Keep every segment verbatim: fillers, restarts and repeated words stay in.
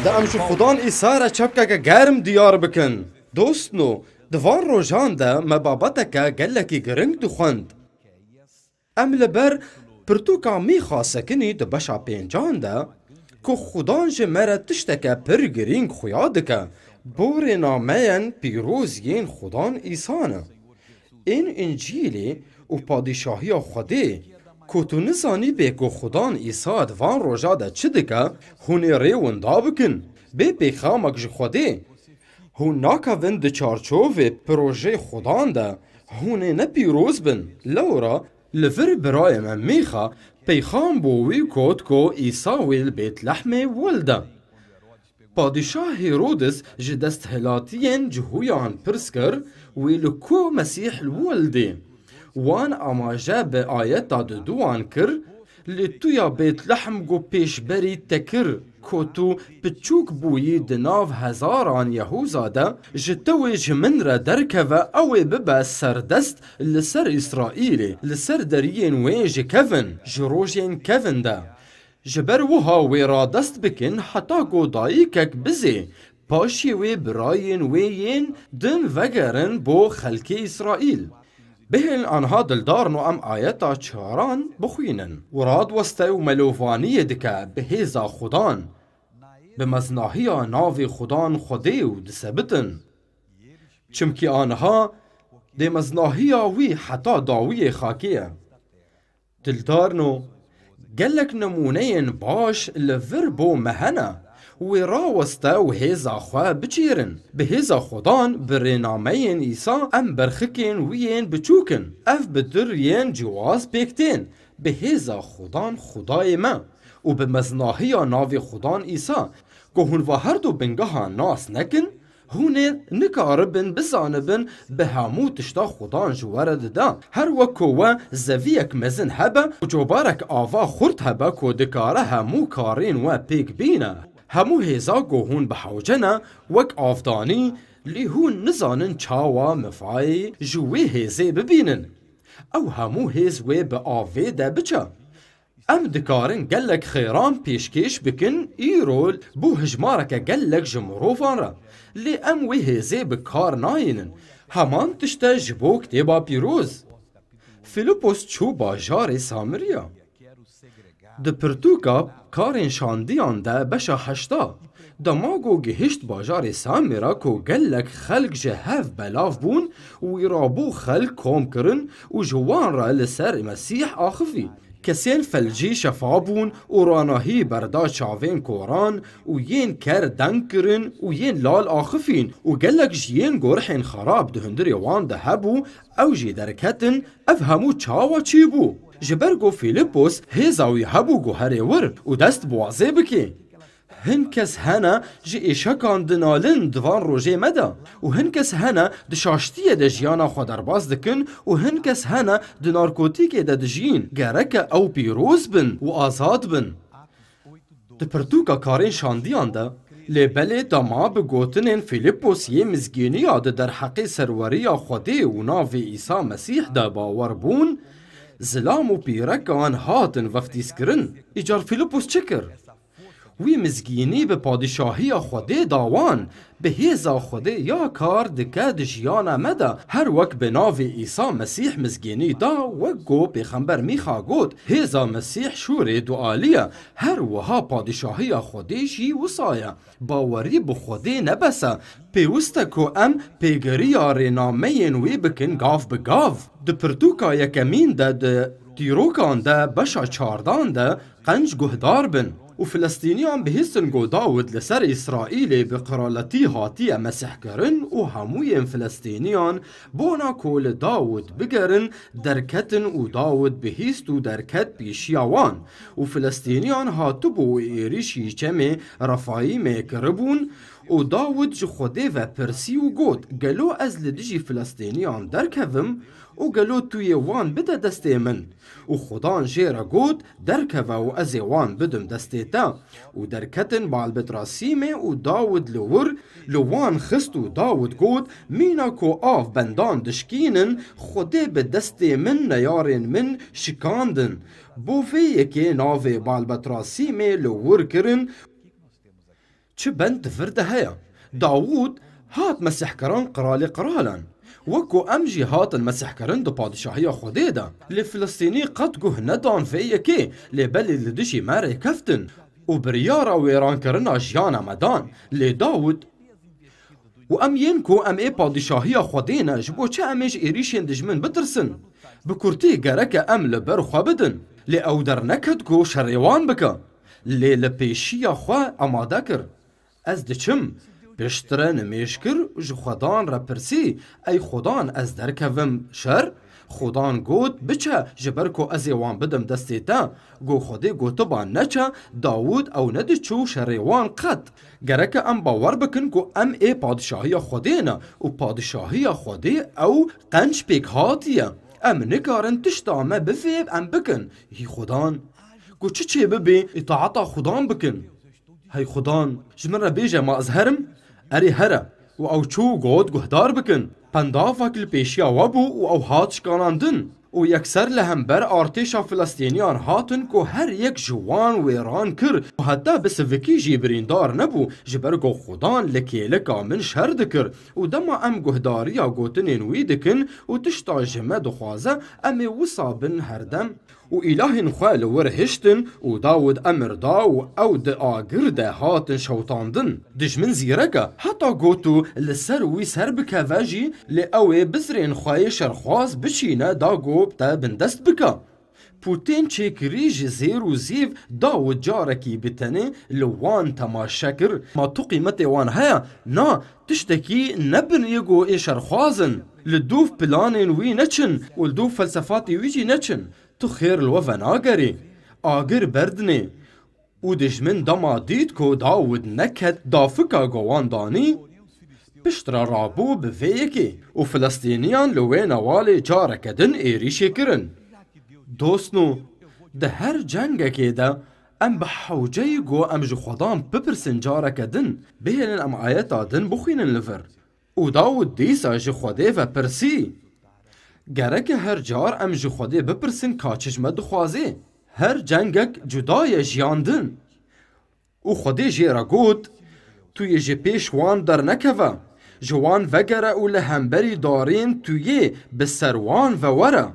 Da em ji Xudan Îsa re çepkeke germ diyar bikin. Dostno, di van rojan de me babeteke gelekî giring dixwend. Em li ber pirtûka Mîxa sekinî di beşa pêncan de, ku Xudan ji me re tişteke pir girîng xuya dike, borê nameyên pîroz yên Xudan Îsa ne. Ên Încîlê û Padîşahiya Xwedê, ku tu nizanîbê ku Xudan Îsa di van roja de çi dike, hûn ê rê winda bikin. Bê pêxamek ji Xwedê. Hûn nakevin di çarçovê projeyê Xudan de. Hûn ê ne pîroz bin. Lewra li vir birayê me Mîxa peyxam bo wî got ku Îsa wê li Bêtlehmê welda. Padîşah Hêrodis ji desthilatiyên Cihûyan pirs kir, wê li ku Mesîh li welidê? Wan amaje bi ayeta diduwan kir, lê tu ya Bêtlehem ku pêşberî te kir, ku tu piçûk bûyî di nav hezaran Yehûza de, ji te wê ji min re derkeve, ew ê bibe serdest li ser Îsraîlê, li ser deriyên wê ji kevin, ji rojên kevin de. Ji ber wiha wê radest bikin heta ku dayikek bizê, paşê wê birayên wê yên din vegerin bo xelkê Îsraîl. Bihêlin anha dildarno em ayeta çaran bixwînin. Û radweste û melovaniyê dike bi hêza Xudan, bi meznahiya navê Xudan Xwedê û disebitin. Çimkî anha dê meznahiya wî heta dawiyê xakê ye. Dildarno, gelek nimûneyên baş li vir bo me hene. Wê raweste û hêza xwe biçêrin. Bi hêza Xudan, bi rênameyên Îsa em berxikên wî yên biçûk in. Ev bi du riyên ciwaz pêk tên. Bi hêza Xudan Xwedayê me û bi meznahiya navê Xudan Îsa, ku hûn va her du bingehan nas nekin, hûn ê nikaribin bizanibin bi hemû tişta Xudan ji we re dida. Her wek ku we zeviyek mezin hebe û cobarek ava xurt hebe ku dikare hemû karên we pêk bîne. Hemû hêza ku hûn bi hewce ne wek avdanî, lê hûn nizanin çawa mifayê ji wê hêzê bibînin. Ew hemû hêz wê bi avê de biçe. Em dikarin gelek xêran pêşkêş bikin îro bo hijmareke gelek ji mirovan re. Lê em wê hêzê bi kar nayînin. Heman tişt e ji bo Kitêba Pîroz. Filipos çû bajarê Samiriya. Di pirtûka Karên Şandiyan de beşa heşta, dema ku gihişt bajarê Samira ku gelek xelk ji hev belav bûn û wî rabû xelk kom kirin û ji wan re li ser Mesîh axifî. Kesên felcî şefa bûn û ranahî berda çavên koran û yên ker deng kirin û yên lal axifîn û gelek ji yên gorhên xerab di hundirê wan de hebû, ew jî derketin, ev hemû çawa çêbû? Ji ber ku Fîlipos hêza wî hebû ku herê wir û dest bi wazê bike. Hin kes hene ji êşekan dinalin di van rojê me de û hin kes hene di şaştiyê de jiyana xwe derbas dikin û hin kes hene di narkotîkê de dijîn. Gereke ew pîroz bin û azad bin. Di pirtûka Karên Şandiyan de, lê belê dema bi gotinên Fîlipos yê mizgîniya di derheqê serweriya Xwedê û navê Îsa Mesîh de bawer bûn, zilam û pîrekan hatin veftîzkirin. Îcar Fîlipos çi kir? Wî mizgînî bi padîşahiya Xwedê da wan, bi hêza Xwedê ya kar dike di jiyana me de, her wek bi navê Îsa Mesîh mizgînî da, wek ku Pêxember Mîxa got, hêza Mesîh şûrê dualî ye, her wiha padîşahiya Xwedê jî wisa ye. Bawerî bi Xwedê ne bes e, pêwist e ku em pêgiriya rênameyên wî bikin gav bi gav. Di pirtûka yekemîn de di Dîrokan de beşa çardan de qenc guhdar bin û Filistîniyan bihîstin ku Dawid li ser Îsraîlê bi qiraletî hatiye mesihkirin û hemûyên Filistîniyan bona ku li Dawid bigerin derketin û Dawid bihîst û derket pêşiya wan û Filistîniyan hatibû û êrîşî çemê Refayîmê kiribûn û Dawid ji Xwedê ve pirsî û got, gelo ez li dijî Filistîniyan derkevim û gelo tu yê wan bide destê min? Û Xudan jê re got, Derkeve û ez ê wan bidim destê te. Û derketin Baal-Betrasîmê û Dawid li wir li wan xist û Dawid got, Mîna ku av bendan dişkînin, Xwedê bi destê min neyarên min şikandin. Bo vê yekê navê Baal-Betrasîmê li wir kirin. Çi bend di vir de heye? Dawûd hat mesihkirin qiralê qiralan. Wek ku em jî hatin mesihkirin di padîşahiya Xwedê de. Lê Filistînî qet guh nedan vê yekê, lê belê li dijî me rêkeftin û biryara wêrankirina jiyana me dan. Lê Dawûd û em yên ku em ê padîşahiya Xwedê ne, ji bo çi em ê ji êrîşên dijmin bitirsin? Bi kurtî gereke em li ber xwe bidin. Lê ew derneket ku şerê wan bike. Lê li pêşiya xwe amade kir. Ez diçim. Piştre nimêj kir û ji Xwedan re pirsî, Ey Xwedan, ez derkevim şer? Xwedan got, Biçe, ji ber ku ez ê wan bidim destê te. Ku Xwedê gotiba neçe, Dawûd ew nediçû şerê wan qet. Gereke em bawer bikin ku em ê padîşahiya Xwedê ne û padîşahiya Xwedê ew qenc pêk hatiye. Em nikarin tişta me bivê em bikin. Hî Xwedan, ku çi çê bibê, îtaeta Xudan bikin. Hey Xudan, ji min re bêje, ma ez herim? Erê here. Û ew çû got guhdar bikin. Pendavek li pêşiya we bû û ew hat şikanandin. Û yekser li hember artêşa Filistîniyan hatin ku her yek ji wan wêran kir û heta bi sivikî jî birîndar nebû, ji ber ku Xudan li kêleka min şer dikir. Û dema em guhdariya gotinên wî dikin û tişta ji me dixwaze, em ê wisa bin herdem. Û îlahên xwe li wir hiştin û Dawid emir da û ew di agir de hatin şewitandin. Dijmin zîrek e, heta got û li ser wî ser bikeve jî, lê ew ê bizrên xwe yê şerxwaz biçîne da ku te bindest bike. Pûtên çêkirî ji zêr û zîv Dawid carekî bi tenê li wan temaşe kir. Ma tu qîmetê wan heye? Na, tiştekî nebin yê ku ê şerxwaz in. Li dûv planên wî neçin û li dûv felsefatê wî jî neçin. Tu xêr li we venagerî. Agir berdinê. Û dijmin dema dît ku Dawid neket dafika ku wan danî, piştre rabû bi vê yekê û Filistîniyan li wê newalê careke din êrîşê kirin. Dostno, di her cengekê de em bi hewceyî ku em ji Xwedan bipirsin careke din, bihêlin em ayeta din bixwînin li vir. Û Dawûd dîsa ji Xwedê ve pirsî, Gereke her car em ji Xwedê bipirsin ka çi ji me dixwazê? Her cengek cuda ye ji yan din. Û Xwedê jê re got, Tu yê ji pêş wan dernekeve, ji wan vegere û li hemberî darên tu yê bi ser wan ve were.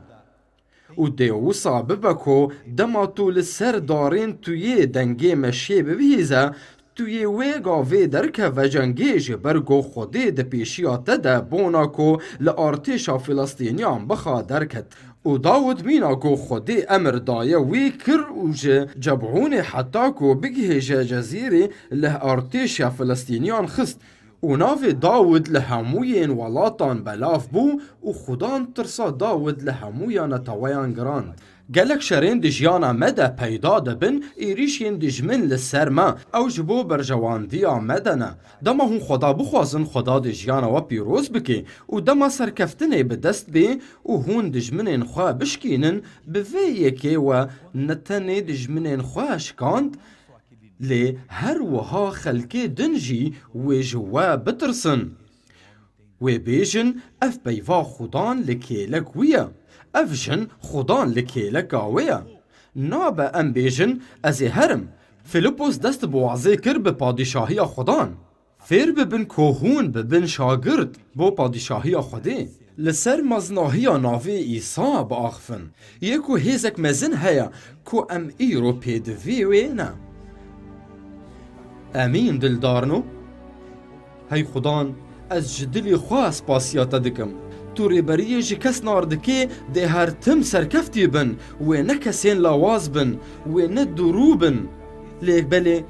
Û dê wisa bibe ku dema tu li ser darên tu yê dengê meşê bibihîze, tu yê wê gavê derkeve cengê, ji ber ku Xwedê di pêşiya te de bona ku li artêşa Filistîniyan bixa derket. Û Dawid mîna ku Xwedê emir daye wî kir û ji Cebûnê heta ku bigihêje Cezîrê li artêşa Filistîniyan xist. Û navê Dawid li hemûyên welatan belav bû û Xudan tirsa Dawid li hemûya neteweyan girand. Gelek şerên di jiyana me de peyda dibin, êrîşên dijmin li ser me, ew ji bo berjewandiya me de ne. Dema hûn Xweda bixwazin, Xweda dê jiyana we pîroz bike û dema serkeftinê bi dest bê û hûn dijminên xwe bişkînin, bi vê yekê we ne tenê dijminên xwe şikand, lê her wiha xelkê din jî wê ji we bitirsin. Wê bêjin, Ev peyva Xudan li kêlek wî ye, ev jin Xudan li kêleka wê ye. Nabe em bêjin, Ez ê herim. Filipos dest bi wazê kir bi padîşahiya Xudan. Fêr bibin ku hûn bibin şagirt bo padîşahiya Xwedê. Li ser mezinahiya navê Îsa biaxifin. Yê ku hêzek mezin heye ku em îro pêdivî wê ne. Emîn dildarno. Hey Xudan, ez ji dilî xwe spasiya te dikim. Tu rêberiyê ji kes nar dikê, dê her tim serkeftî bin, wê ne kesên lawaz bin, wê ne durû bin. Lê belê,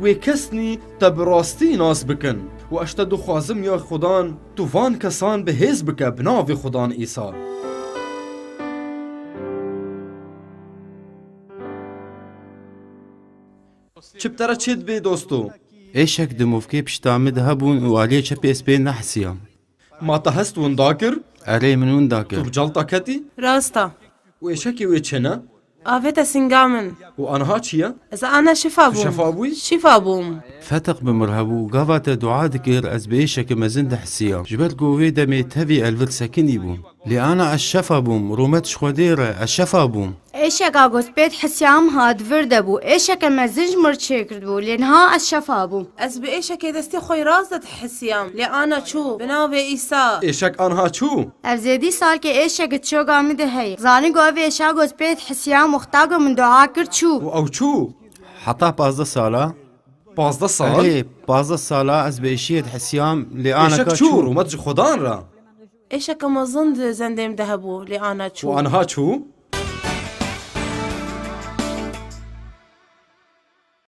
wê kesnî te bi rastî nas bikin. Û ez te dixwazim ya Xudan, tu van kesan bi hêz bike bi navê Xudan Îsa. Çi bi te re çê dibe, dosto? Êşek di movkê pişta min de hebûn û aliyê çepê ez pê nehesiyam. Ma te hest winda kir? Erê, min winda kir. Tu bi calta ketî? Rast e. Û êşekê wê çi ne? Avête singa min. Û aniha çi ye? Ez ana şifa bûm. Tu şefa bûyî? Şifa bûm. Feteq bi mir hebû, gava te dua dikir, ez bi êşeke mezin dihisiyam. Ji ber ku wê demê tevî el vir sekinî bûm. Lê ana ez şefa bûm, rûmet ji Xwedê re, ez şefa bûm. Êşeka ku ez pê dihisiyam hat vir de bû. Êşeke mezin ji mir çêkirdibû, lê niha ez şefa bûm. Ez bi êşekê destê xwe yê rast de dihisiyam, lê ana çû, bi navê Îsa. Êşek anha çû? Ev zêdî salkê êşeke çoga min de heye. Zanî ku ev êşa ku ez pê dihisiyam, wexta ku min dua kir çû. Û ew çû? Heta pazdeh sala. Pazdeh sal? Erê, pazdeh sala ez bi êşiyê dihisiyam, lê aneka çû. Êşek çû, rûmet ji Xwedan re. Êşeke mezin di zendê min de hebû, lê ana çû. Û anha çû?